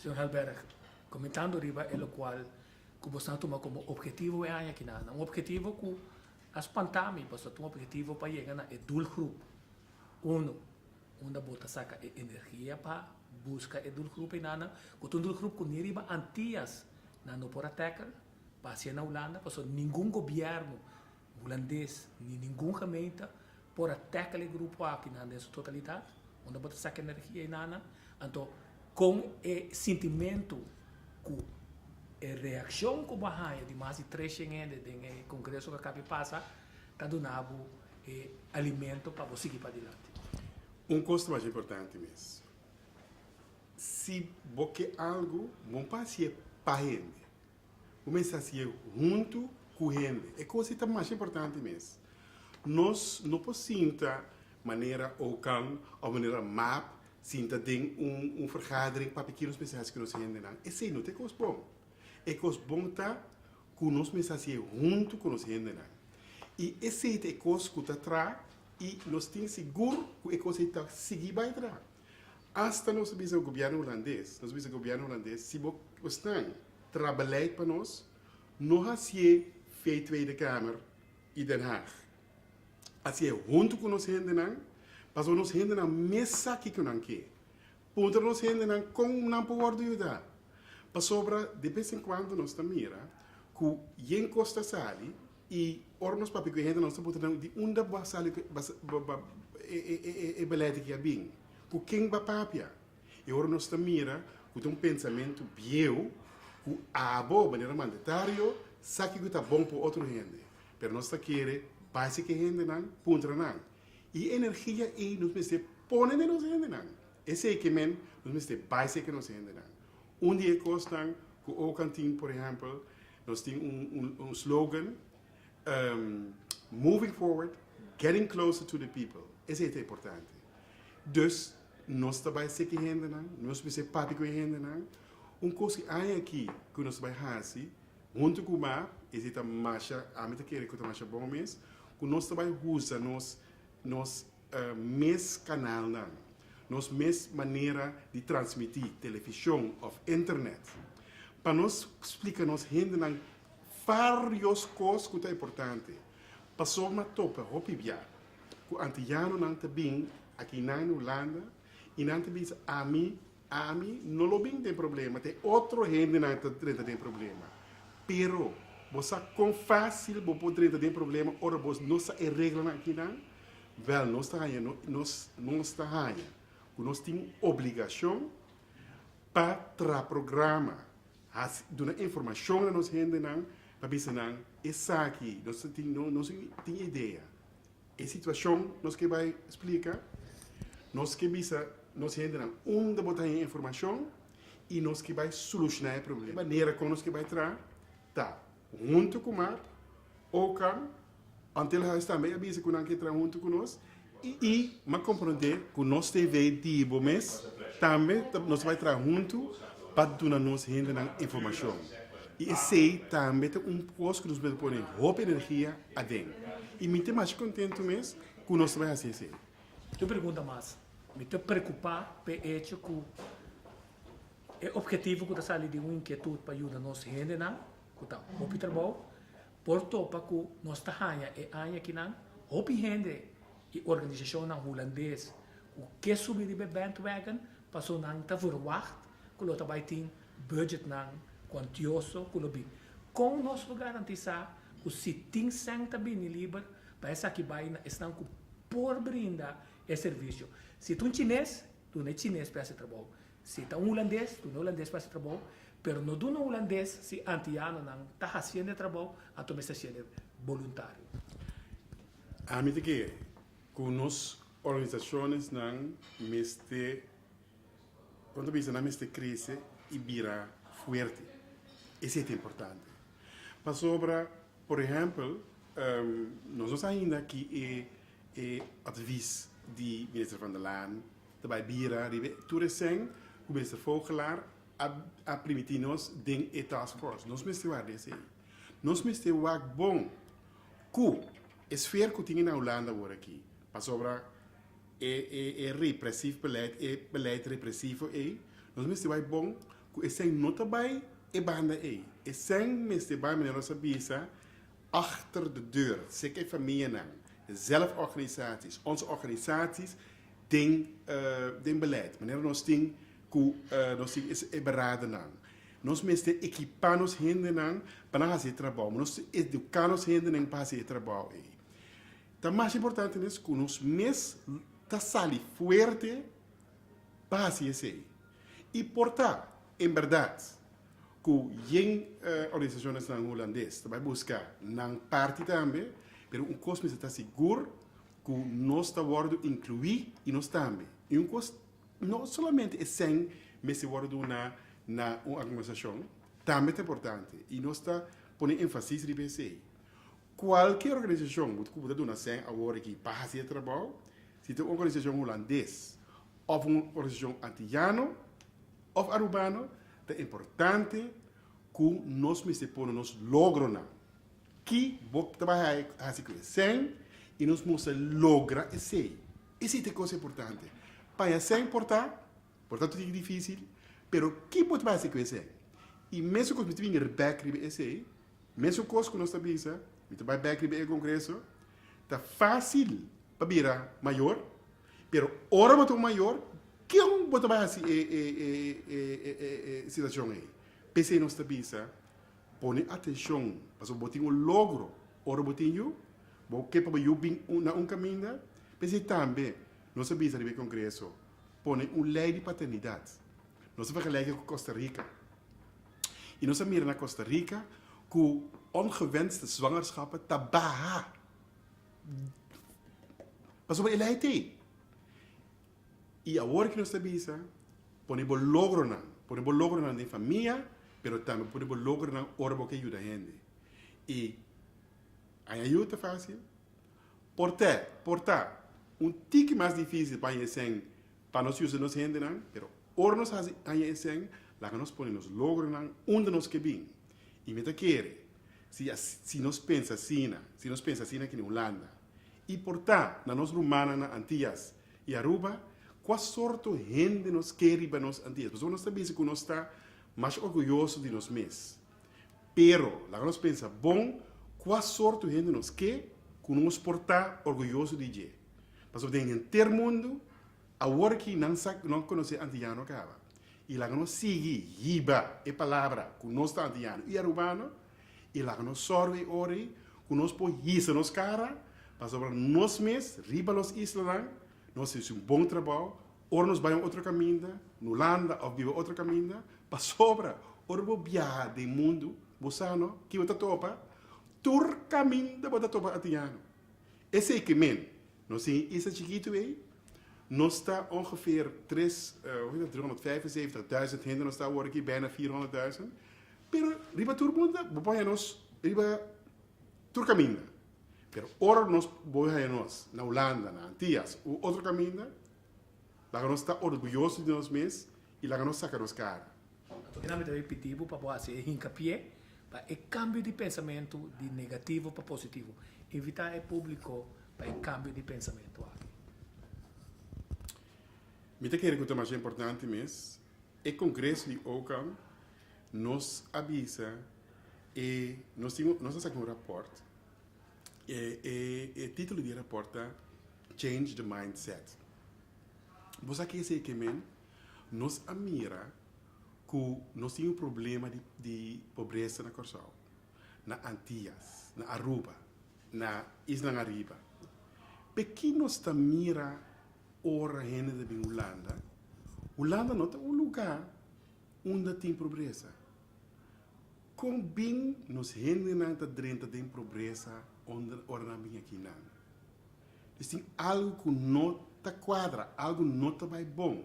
Señor Halberg, comentando riba e locual cu boso a tuma como obhetivo e aña akinan, un obhetivo cu a spanta mi, pasobra ta un obhetivo pa yega na e doelgroep uno, unda bo ta saca e energia pa busca e doelgroep einanan, cu ta un doelgroep cu ni riba Antillas nan no por a tackle, pa hacié na Hulanda, pasobra ningun gobierno Hulandes ni ningun gemeente por a tackle e grupo aki nan den su totalidad, unda bo ta saca energia einanan, anto con e sintimento cu e reaccion cu bo a haya di mas di 300 hende den e congreso cu a caba di pasa ta duna bo e alimento pa bo sigui padilanti. Un cos ta mas importante mes, si bo ke algo, bo no por hacié pa hende, Bo mester hasié huntu ku hende. E kos ei ta masha importante mes. Nos no por sinta manera Okan òf manera map sinta den un un vergadering papia ki nos mester hasi ku nos hendenan. Esei no ta e kos bon. E kos bon ta ku nos mester hasié huntu ku nos hendenan. I esei ta e kos ku ta traha i nos tin sigur ku e kos ei ta sigui bai traha. Asta nos a bisa gobièrnu hulandes, nos a bisa gobièrnu hulandes, si bo esnan traha beleid pa nos, no hasié via Tweede Kamer i Den Haag. Hasié huntu ku nos hendenan, pasobra nos hendenan mes sa kiko nan ke. Puntra nos hendenan kon nan por wòrdu yudá. Pasobra de bes en kuando nos ta mira ku yen kos ta sali I ora nos papia ku e hende nos ta puntra nan di unda bo a sali ku e beleid aki a bin? Ku ken bo a papia? I ora nos ta mira ku ta un pensamentu bieu ku abo manera mandatario sa kiko ta bon pa otro hende, pero nos ta kere bai si ku e hendenan puntra nan. I e energia ei nos mester pone den nos hendenan. Esei ke men nos mester bai si ku nos hendenan. Un di e kosnan ku Okan tin por ehèmpel Nos tin un slogan, Moving forward, getting closer to the people. Esei ta importante. Dus, nos ta bai seki hendenan, nos mester papia ku e hendenan. Un kos ku aña aki ku nos ta bai hasi huntu ku map, esei ta masha, ami ta kere ku ta masha bon mes, ku nos ta bai usa nos nos mes kanalnan, nos mes manera di transmití, televishon òf internet, pa nos splika nos hendenan vários kos ku ta importante. Pasobra topa hopi bia ku antiyanonan ta bin akinan na Hulanda i nan ta bisa ami, ami no lo bin den problema, ta e otro hendenan ta drenta den problema. Pero bo sa kon fásil bo por drenta den problema ora bo no sa e reglanan akinan? Wèl, nos ta haña, nos, nos ta haña ku nos tin un obligashon pa traha programa, hasi, duna informashon na nos hendenan pa bisa nan esaki, nos ta tin, nos tin idea. E situashon nos ke bai splika, nos ke bisa nos hendenan unda bo ta haña informashon i nos ke bai solushoná e problema. E manera kon nos ke bai traha ta huntu ku map, Okan, Antilhuis tambe a bisa ku nan ke traha huntu ku nos i m'a komprondé ku nos TV di bo mes tambe nos ta bai traha huntu pa duna nos hendenan informashon. I esei tambe ta un kos ku nos mester pone hopi energia aden. I mi ta masha kontentu mes ku nos ta bai hasi esei. Un pregunta mas. Mi ta preokupá p'e echo ku e ophetivo ku ta sali di un inkietut pa yuda nos hendenan ku ta hopi trabou Por topa ku nos ta haña e aña akinan hopi hende i organisashonnan hulandes ku ke subi riba e bandwagon paso nan ta verwagt ku lo ta bai tin budgetnan kuantioso ku lo bin. Kon nos por garantisá ku si tin sèn ta bini liber pa esaki bai na esnan ku por brinda e servisio? Si ta un chines, duna e chines pa e hasi trabou. Si ta un hulandes, duna hulandes pa hasi trabou, pero no duna hulandes si antianonan ta hasiendo e trabou, anto mester hasiendo boluntario. Ami ta kere ku nos organisashonsnan mester, kon ta bisa, nan mester krese i bira fuerte. Esei ta importante. Pasobra, por ehèmpel, nos no sa ainda ki e advis di Minister van der Laan Ta bai bira riba e tur e sèn ku Minister Vogelaar a a primiti nos den e task force. Nos mester warda esei. Nos mester wak bon ku e sfeer ku tin na Hulanda awor aki, pasobra e e e repressief beleid, e beleid represivo ei, nos mester wak bon. ku esei no ta bai e banda ei. Esei mester bai manera nos a bisa achter de deur, seka e famianan, zelforganisaties, onze organisaties den den beleid. Manera nos tin ku nos tin e beradennan. Nos mester ekipá nos hendenan pa nan hasi e trabou. Nos eduká nos hendenan pa hasi e trabou ei. Ta mas importante nes ku nos mes ta sali fuerte pa hasi esei. I por ta, en bèrdat, ku yen organisashonnan hulandes ta bai buska nan parti tambe, pero un kos mester ta sigur ku nos ta wòrdu inkluí i nos tambe. I un kos, no solamente e sèn mester wòrdu duna na un organisashon, tambe ta importante i nos ta pone énfasis riba esei. Kualke organisashon ku bo ta duna sèn awor aki pa hasi e trabou, si ta un organisashon hulandes òf un organisashon antiyano òf arubano, ta importante ku nos mester pone nos logronan. Ki bo ta bai hasi ku e sèn i nos mester logra esei. Esei ta e kos importante. Paña sèn por ta, por ta tur difísil, pero ki bo ta bai hasi ku e sèn? I mesun kos mi ta bini bèk riba esei. Mesun kos ku nos ta bisa, mi ta bai bèk riba e kongreso, ta fásil pa bira mayor, pero ora bo ta un mayor, ken bo ta bai hasi e e situashon ei? P'esei nos ta bisa, pone atenshon, pasobra bo tin un logro ora bo tin yu, bo ke pa bo yu bin na un kaminda, p'esei tambe nos a bisa riba e kongreso, pone un lei di paternidat. Nos a vergelijke ku Costa Rica. I nos a mira na Costa Rica ku ongewenste zwangerschappen ta baha. Pasobra e lei t'ei. I awor ki nos ta bisa, pone bo logronan, pone bo logronan den famia, pero tambe pone bo logronan ora bo ke yuda hende. I haña yu ta fásil? Por te, por ta un tiki mas difísil pa haña esei Pa nos yusa nos hendenan, pero ora nos hasi haña e sèn, laga nos pone nos logronan unda nos ke bin. I mi ta kere, si si nos pensa asina, si nos pensa asina aki na Hulanda, i por ta na nos rumannan na Antias i Aruba, kua sorto hende nos ke riba nos Antias? Pasobra nos ta bisa ku nos ta mas orguyoso di nos mes. Pero, laga nos pensa bon, kua sorto hende nos ke ku nos por ta orguyoso di dje? Pasobra den henter mundu, awor ki nan sa nan konosé antiyano kaba. I laga nos sigui hiba e palabra ku nos ta antiyano i arubano, i laga nos sòru e ora ei ku nos por hisa nos kara, pasobra nos mes riba los islanan nos hasi un bon trabou, ora nos bai un otro kaminda, na Hulanda òf biba otro kaminda, pasobra ora bo biaha den mundu, bo sa no ki bo ta topa? Tur kaminda bo ta topa antiyano. Esei ke men, nos tin e isla chikitu ei, nos ta ongeveer tres, hoe heet dat, 375 duizend hende nos ta awor aki, bijna 400 duizend, pero riba tur mundu bo por haña nos riba tur kaminda. Pero ora nos bo haña nos na Hulanda, na Antias u otro kaminda, laga nos ta orguyoso di nos mes i laga nos saka nos kara. Anto kina mi ta ripití bo pa bo hasi e hinkapié pa e kambio di pensamentu di negativo pa positivo. Invitá e públiko pa e kambio di pensamentu aki. Mi ta kere ku ta masha importante mes e kongreso di OCAN nos a bisa e nos tin nos a saka un rapòrt e e e título di e rapòrt ta Change the Mindset. Bo sa ke esei ke men? Nos a mira ku nos tin un problema di di pobresa na Kòrsou, na Antias, na Aruba, na Islan Ariba. P'e nos ta mira ora hende ta bin Hulanda? Hulanda no ta un lugá unda tin pobresa. Kon bin nos hendenan ta drenta den pobresa ora nan bin akinan? Dus tin algu ku no ta kuadra, algu no ta bai bon.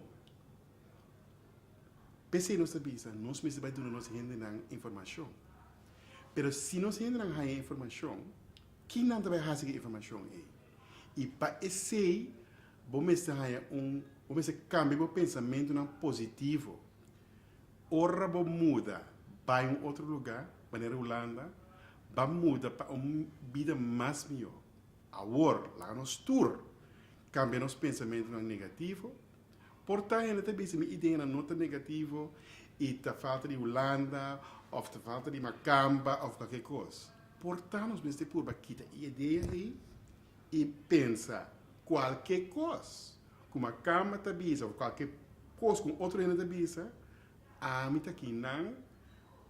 P'esei nos ta bisa, nos mester bai duna nos hendenan informashon. Pero si nos hendenan haña informashon, kin nan ta bai hasi ku e informashon ei? I pa esei bo mester haña un, bo mester kambia bo pensamentunan positivo. Ora bo muda bai un otro lugá, manera Hulanda, ba muda pa un bida mas mihó. Awor, laga nos tur kambia nos pensamentunan negativo. Por ta hende ta bisa mi ideanan no ta negativo. I ta falta di Hulanda, òf ta falta di makamba, òf kualke kos. Por tantu, nos mester purba kita e idea ei i pensa kualke kos ku makamba ta bisa, òf kualke kos ku otro hende ta bisa, ami ta akinan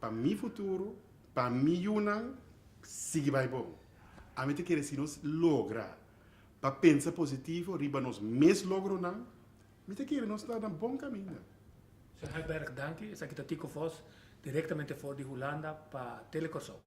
pa mi futuro, pa mi yunan, sigui bai bon. Ami ta kere si nos logra pa pensa positivo riba nos mes logronan, mi ta kere nos ta na bon kaminda. Señor Hagberg, danki. Esaki ta Tico Vos, direktamente for di Hulanda pa Tele Kòrsou.